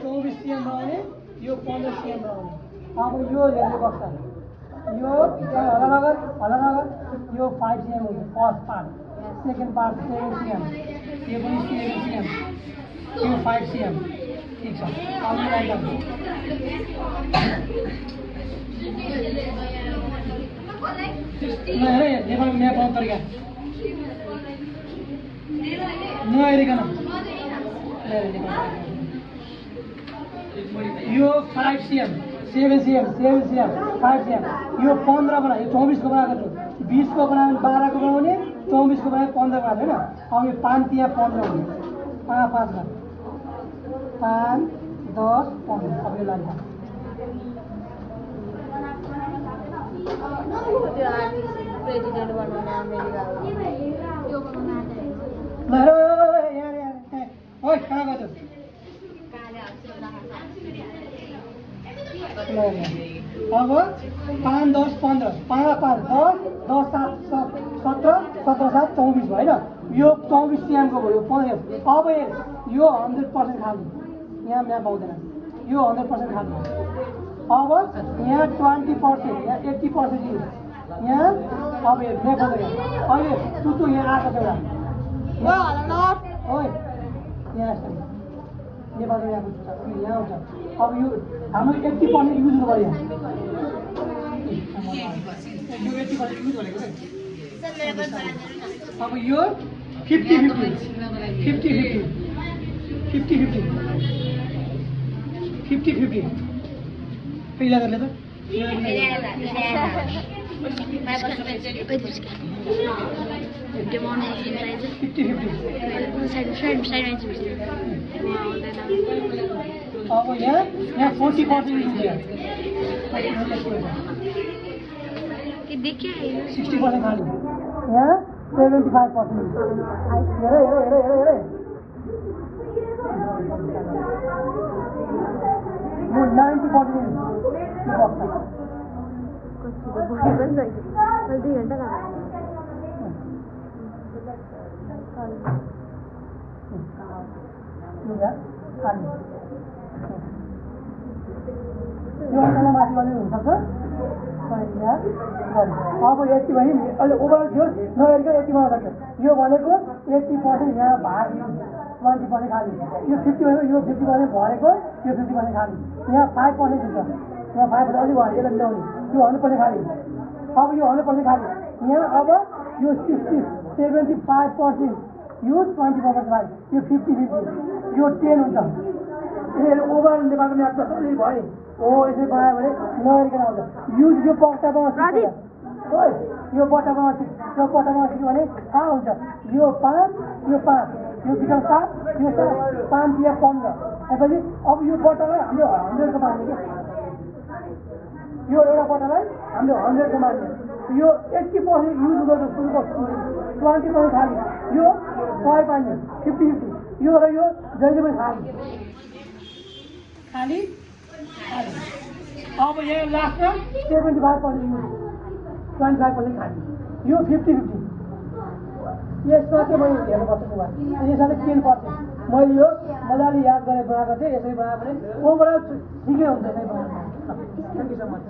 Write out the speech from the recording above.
24 cm बनाउने यो 15 cm बनाउने अब यो हेर्ने बक्स यो हलनगर यो 5 cm हुन्छ first part second part 7 cm यो पनि 7 cm यो 5 cm ठीक छ अब लाइन नेपाल म्याप आउने तरिका नहेरिकन यो 5 cm 7 cm 5 cm यो 15 बना यो 24 को बनाएको छु 20 को बनायो 12 को बनाउने 24 को बनायो 15 को हैन अब यो 5 तिया 15 हुने 5 5 10 15 अब यो लाइन प्रेसिडेन्ट बनाउने अमेरिकाको यो बनाउने ल यार ओइ कहाँ गयो अब 5 10 15 5 5 10 10 7 17 17 7 24 भयो हैन यो 24 cm को भयो 15 अब यो 100% खाली यहाँ म्याप आउँदैन यो 100% खाली अब यहाँ 20% यहाँ 80% यहाँ अब म्याप आउँदैन अहिले तुतु यहाँ आएको छ एउटा ओइ यहाँ नेपालको यहाँ आउँछ अब यो हाम्रो 80% युज हुनु पर्यो यो 80% युज भनेको अब यो 50 पहिला गर्ने त 50 अब यहाँ 40% युज कि देखिए 60% खाली यहाँ 75% हेरे 90% माथि पनि हुनसक्छ अब यति भयो अहिले ओभरअल थियो नहेरिकन यति बनाउन सक्छ यो भनेको 80% यहाँ भाग 20% खाली यो 50 भनेको यो 50% भरेको यो 50% खाली यहाँ 5% हुन्छ यहाँ 5% अलिक भयो यसलाई मिलाउने यो 100% खाली अब यो 100% खाली यहाँ अब यो 75% यो 20% खाली यो 50 यो 10 हुन्छ यसले ओभरअल नेपालको म्याप जसरी भयो ओ यसरी बनायो भने नहेरिकन आउँछ युज यो पट्टामा यो पट्टामा सिक्यो भने थाहा हुन्छ यो 5 यो बिटा 7 यो 5 या 15 त्यसपछि अब यो बट्टालाई हामीले 100 को मान्ने के यो एउटा बट्टालाई हामीले 100 को मान्ने यो 80% युज गर्छ सुरुको 20% खाली यो 100 पाइने 50 यो र यो जहिले पनि खाली अब यहाँ लास्टमा 75% युज 25% खाली यो 50 यसमा चाहिँ मैले हेर्नुपर्छ कुरा यसमा 10% मैले यो मजाले याद गरेर बनाएको थिएँ यसरी बनायो भने ओभरअल ठिकै हुन्छ यसरी बनाउनु थ्याङ्क यू सो मच